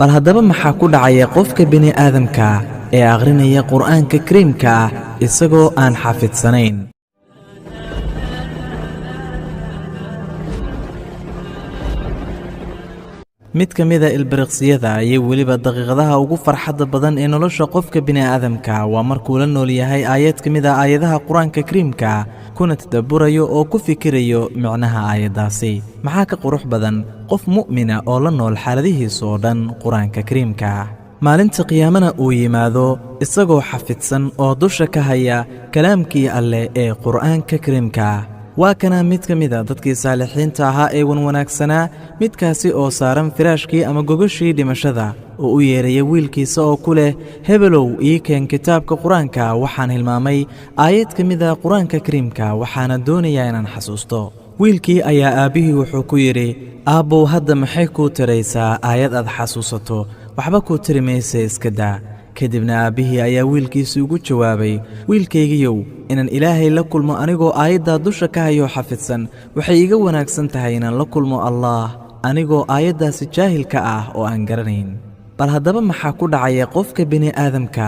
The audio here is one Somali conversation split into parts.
Bal haddaba maxaa ku dhacaya qofka bini'aadamka ee akhrinaya Qur'aanka Kariimka ah isagoo aan xafidsanayn? Mid ka mida ilbiriqsiyada iyo weliba daqiiqadaha ugu farxadda badan ee nolosha qofka bini'aadamka waa markuu la nool yahay aayad ka mid ah aayadaha Qur-aanka Kariimka, kuna tadabburayo oo ku fikirayo micnaha aayaddaasi. Maxaa ka qurux badan qof mu'mina oo la nool xaaladihiisa oo dhan Qur-aanka Kariimka, maalinta qiyaamana uu yimaado isagoo xafidsan oo dusha ka haya kalaamkii Alleh ee Qur'aanka Kariimka? Waa kana mid ka mid a dadkii saalixiinta ahaa ee wanwanaagsanaa, midkaasi oo saaran firaashkii ama gogashii dhimashada oo u yeeraya wiilkiisa oo ku leh: "Hebelow, ii keen kitaabka Qur-aanka. Waxaan hilmaamay aayad ka mid a Qur-aanka Kariimka, waxaana doonayaa inaan xasuusto." Wiilkii ayaa aabbihii wuxuu ku yidhi: "Aabbow, hadda maxay kuu taraysaa aayad aad xasuusato? Waxba kuu tari maysa, iska daa." Kadibna aabbihii ayaa wiilkiisii ugu jawaabay: "Wiilkaygiyow, inaan Ilaahay la kulmo anigoo aayaddaa dusha ka hayoo xafidsan waxay iiga wanaagsan tahay inaan la kulmo Allaah anigoo aayaddaasi jaahilka ah oo aan garanayn." Bal haddaba maxaa ku dhacaya qofka bini'aadamka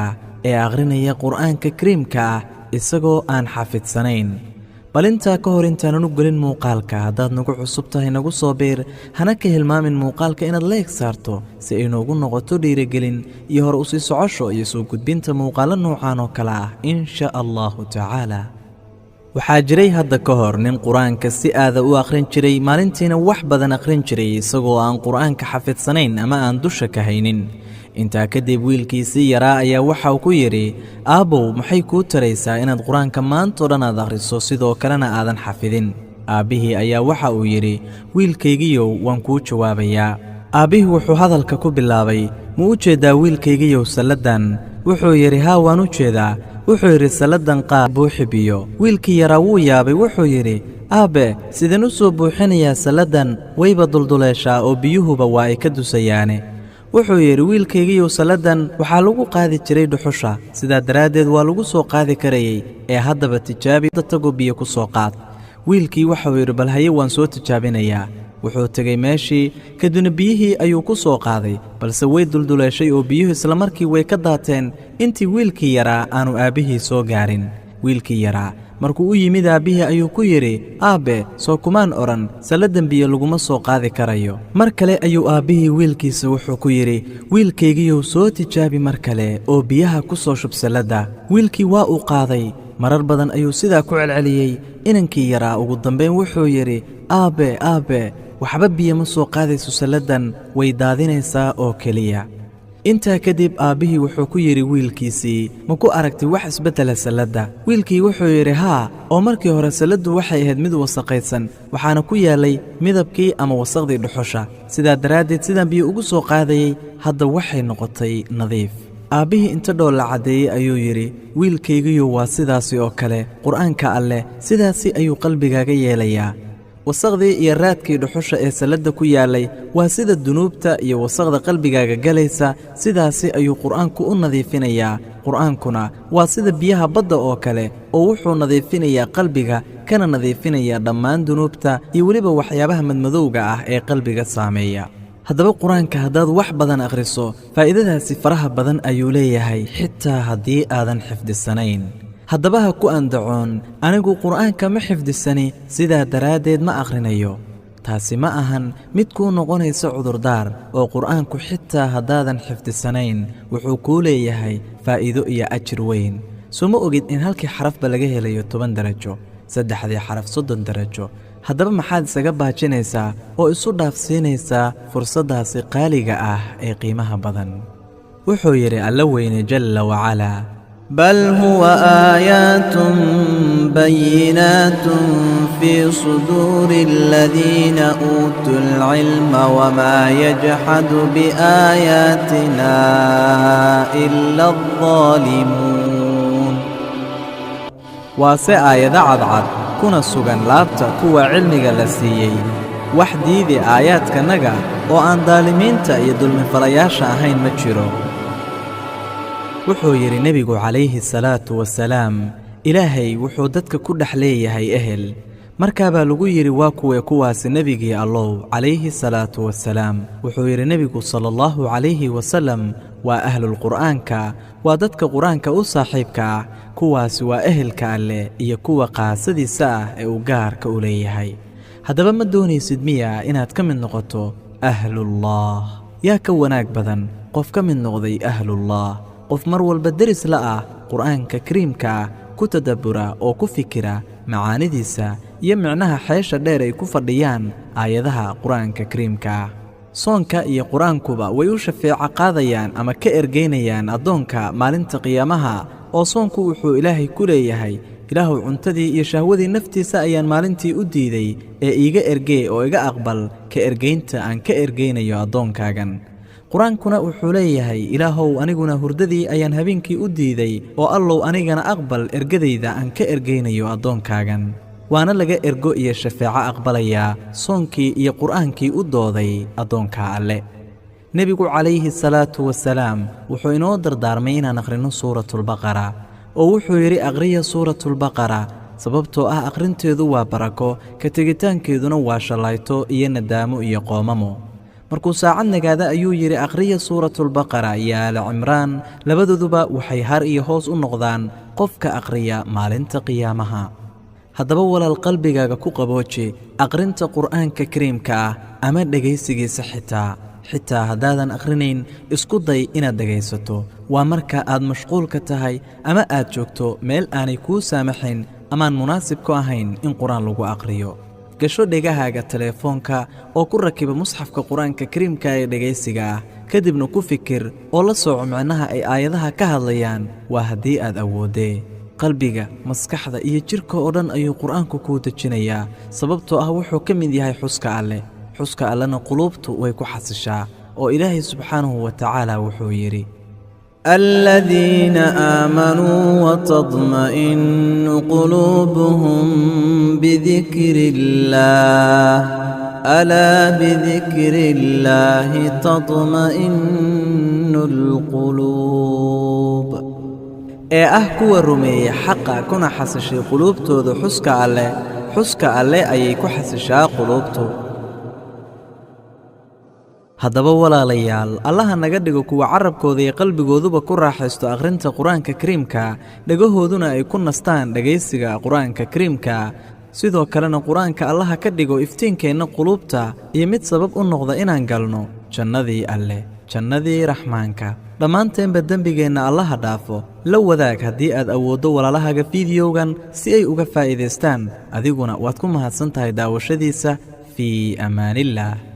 ee akhrinaya Qur'aanka Kariimka ah isagoo aan xafidsanayn? Bal intaa ka hor, intaanan u gelin muuqaalka, haddaad nagu cusub tahay, nagu soo biir, hana ka hilmaamin muuqaalka inaad like saarto si ay noogu noqoto dhiirigelin iyo hor usii socosho iyo soo gudbinta muuqaallo noocan oo kale ah, insha Allahu tacaala. Waxaa jiray hadda ka hor nin Qur-aanka si aada u akhrin jiray, maalintiina wax badan akhrin jiray, isagoo aan Qur-aanka xafidsanayn ama aan dusha ka haynin. Intaa kadib wiilkiisii yaraa ayaa waxa uu ku yidhi: "Aabbow, maxay kuu taraysaa inaad Qur-aanka maantao dhan aad akhriso, sidoo kalena aadan xafidin?" Aabbihii ayaa waxa uu yidhi: "Wiilkaygiyow, waan kuu jawaabayaa." Aabbihii wuxuu hadalka ku bilaabay: "Ma u jeeddaa, wiilkaygiyow, salladdan?" Wuxuu yidhi: "Haa, waan u jeedaa." Wuxuu yidhi: "Salladdan qaad, buuxi biyo." Wiilkii yaraa wuu yaabay. Wuxuu yidhi: "Aabbe, sideen u soo buuxinayaa salladdan? Wayba dulduleeshaa oo biyuhuba waa ay ka dusayaane." Wuxuu yidhi: "Wiilkaygiyow, salladdan waxaa lagu qaadi jiray dhuxusha, sidaa daraaddeed waa lagu soo qaadi karayey, ee haddaba tijaabi, tagoo biyo ku soo qaad." Wiilkii waxauu yidhi: "Bal haye, waan soo tijaabinayaa." Wuxuu tegey meeshii, kadibna biyihii ayuu ku soo qaaday, balse way dulduleeshay oo biyuhu islamarkii way ka daateen intii wiilkii yaraa aanu aabbihii soo gaarin. Wiilkii yaraa markuu u yimid aabbihii ayuu ku yidhi: "Aabbe, soo kumaan odhan salladdan biyo laguma soo qaadi karayo?" Mar kale ayuu aabbihii wiilkiisa wuxuu ku yidhi: "Wiilkaygiyow, soo tijaabi mar kale oo biyaha ku soo shub salladda." Wiilkii waa uu qaaday. Marar badan ayuu sidaa ku celceliyey inankii yaraa. Ugu dambayn wuxuu yidhi: "Aabbe, aabbe, waxba biyo ma soo qaadayso salladdan, way daadinaysaa oo keliya." Intaa kadib aabbihii wuxuu ku yidhi wiilkiisii: "Ma ku aragtay wax isbeddela salladda?" Wiilkii wuxuu yidhi: "Haa, oo markii hore salladdu waxay ahayd mid wasaqaysan, waxaana ku yaallay midabkii ama wasaqdii dhuxusha. Sidaa daraaddeed sidaan biyo ugu soo qaadayey, hadda waxay noqotay nadiif." Aabbihii inta dhool la caddeeyey ayuu yidhi: "Wiilkaygiyu, waa sidaasi oo kale Qur'aanka Alleh, sidaasi ayuu qalbigaaga yeelayaa. Wasaqdii iyo raadkii dhuxusha ee salladda ku yaallay waa sida dunuubta iyo wasaqda qalbigaaga galaysa, sidaasi ayuu Qur'aanku u nadiifinayaa. Qur'aankuna waa sida biyaha badda oo kale, oo wuxuu nadiifinayaa qalbiga, kana nadiifinayaa dhammaan dunuubta iyo weliba waxyaabaha madmadowga ah ee qalbiga saameeya. Haddaba Qur-aanka haddaad wax badan akhriso, faa'iidadaasi faraha badan ayuu leeyahay, xitaa haddii aadan xifdisanayn. Haddaba ha ku andacoon: 'Anigu Qur'aanka ma xifdisani, sidaa daraaddeed ma akhrinayo.' Taasi ma ahan mid kuu noqonaysa cudurdaar, oo Qur'aanku xitaa haddaadan xifdisanayn wuxuu kuu leeyahay faa'iido iyo ajir weyn. Soo ma ogid in halkii xarafba laga helayo 10 darajo, saddexdii xaraf 30 darajo? Haddaba maxaad isaga baajinaysaa oo isu dhaafsiinaysaa fursaddaasi qaaliga ah ee qiimaha badan? Wuxuu yidhi Alla weyne jalla wacalaa: بل هو آيات بينات في صدور الذين أوتوا العلم وما يجحد بآياتنا إلا الظالمون. Waase aayado cadcad kuna sugan laabta kuwa cilmiga la siiyey. Wax diidi aayaadkanaga oo aan daalimiinta iyo dulmifalayaasha ahayn ma jiro. Wuxuu yidhi Nebigu calayhi salaatu wasalaam: "Ilaahay wuxuu dadka ku dhex leeyahay ehel. Markaa baa lagu yidhi, waa kuwee kuwaasi, nebigii Allow, calayhi salaatu wasalaam? Wuxuu yidhi nebigu, sala Allahu calayhi wasalam, waa ahlulqur'aanka, waa dadka qur-aanka u saaxiibka ah. Kuwaasi waa ehelka Alleh iyo kuwa qaasadiisa ah ee uu gaarka u leeyahay. Haddaba ma doonaysid miya inaad ka mid noqoto ahlullah? Yaa ka wanaag badan qof ka mid noqday ahlullah, qof mar walba deris la ah qur'aanka kariimka ah, ku tadabbura oo ku fikira macaanidiisa iyo micnaha xeesha dheer ay ku fadhiyaan aayadaha qur-aanka kariimka ah? Soonka iyo qur-aankuba way u shafeeco qaadayaan ama ka ergeynayaan addoonka maalinta qiyaamaha. Oo soonku wuxuu Ilaahay ku leeyahay, Ilaahuw, cuntadii iyo shahwadii naftiisa ayaan maalintii u diiday, ee iiga ergee oo iga aqbal ka ergeynta aan ka ergeynayo addoonkaagan. Qur-aankuna wuxuu leeyahay, Ilaahow, aniguna hurdadii ayaan habeenkii u diiday, oo Allow, anigana aqbal ergadayda aan ka ergeynayo addoonkaagan. Waana laga ergo iyo shafeeco aqbalayaa soonkii iyo qur'aankii u dooday addoonka Alle. Nebigu, calayhi salaatu wasalaam, wuxuu inoo dardaarmay inaan akhrinno Suuratulbaqara, oo wuxuu yidhi, aqriya Suuratulbaqara, sababtoo ah akhrinteedu waa barako, ka tegitaankeeduna waa shallayto iyo nadaamo iyo qoomamo. Markuu saacad nagaada ayuu yidhi, aqriya Suuratulbaqara iyo Aala Cimraan, labadooduba waxay har iyo hoos u noqdaan qofka aqriya maalinta qiyaamaha. Haddaba walaal, qalbigaaga ku qabooji aqrinta qur'aanka kariimka ah ama dhegaysigiisa. Xitaa haddaadan akhrinayn, isku day inaad dhegaysato. Waa marka aad mashquulka tahay ama aad joogto meel aanay kuu saamaxayn amaan munaasib ku ahayn in qur-aan lagu aqriyo. Gasho dhegahaaga teleefoonka oo ku rakiba musxafka qur-aanka kariimka ee dhegaysiga ah, kadibna ku fikir oo la soco micnaha ay aayadaha ka hadlayaan. Waa haddii aad awooddee. Qalbiga, maskaxda iyo jidhka oo dhan ayuu qur-aanku kuu dejinayaa, sababtoo ah wuxuu ka mid yahay xuska Alleh. Xuska Allena quluubtu way ku xasishaa, oo Ilaahay subxaanahu wa tacaala wuxuu yidhi: الذين آمنوا وتطمئن قلوبهم بذكر الله، ألا بذكر الله تطمئن القلوب. Ee ah kuwa rumeeyey xaqa, kuna xasishay quluubtooda xuska Alleh. Xuska Alleh ayay ku xasishaa quluubtu. Haddaba walaalayaal, Allaha naga dhigo kuwa carabkooda iyo qalbigooduba ku raaxaysto akhrinta qur-aanka kariimka, dhagahooduna ay ku nastaan dhegaysiga qur-aanka kariimka. Sidoo kalena qur-aanka Allaha ka dhigo iftiinkeenna quluubta iyo mid sabab u noqda inaan galno jannadii Alleh, jannadii Raxmaanka. Dhammaanteenba dembigeenna Allaha dhaafo. La wadaag haddii aad awooddo walaalahaaga fiidiyowgan si ay uga faa'iidaystaan. Adiguna waad ku mahadsan tahay daawashadiisa. Fii amaanillaah.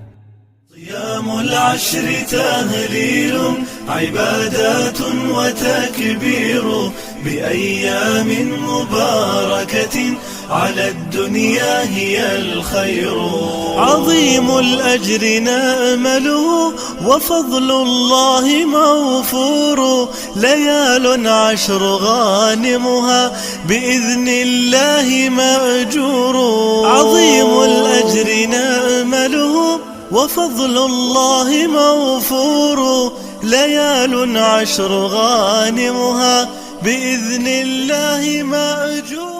صيام العشر تهليل، عبادات وتكبير، بأيام مباركة على الدنيا هي الخير. عظيم الأجر نأمله وفضل الله موفور، ليال عشر غانمها بإذن الله مأجور. عظيم الأجر نأمله وفضل الله موفور، ليال عشر غانمها بإذن الله مأجور.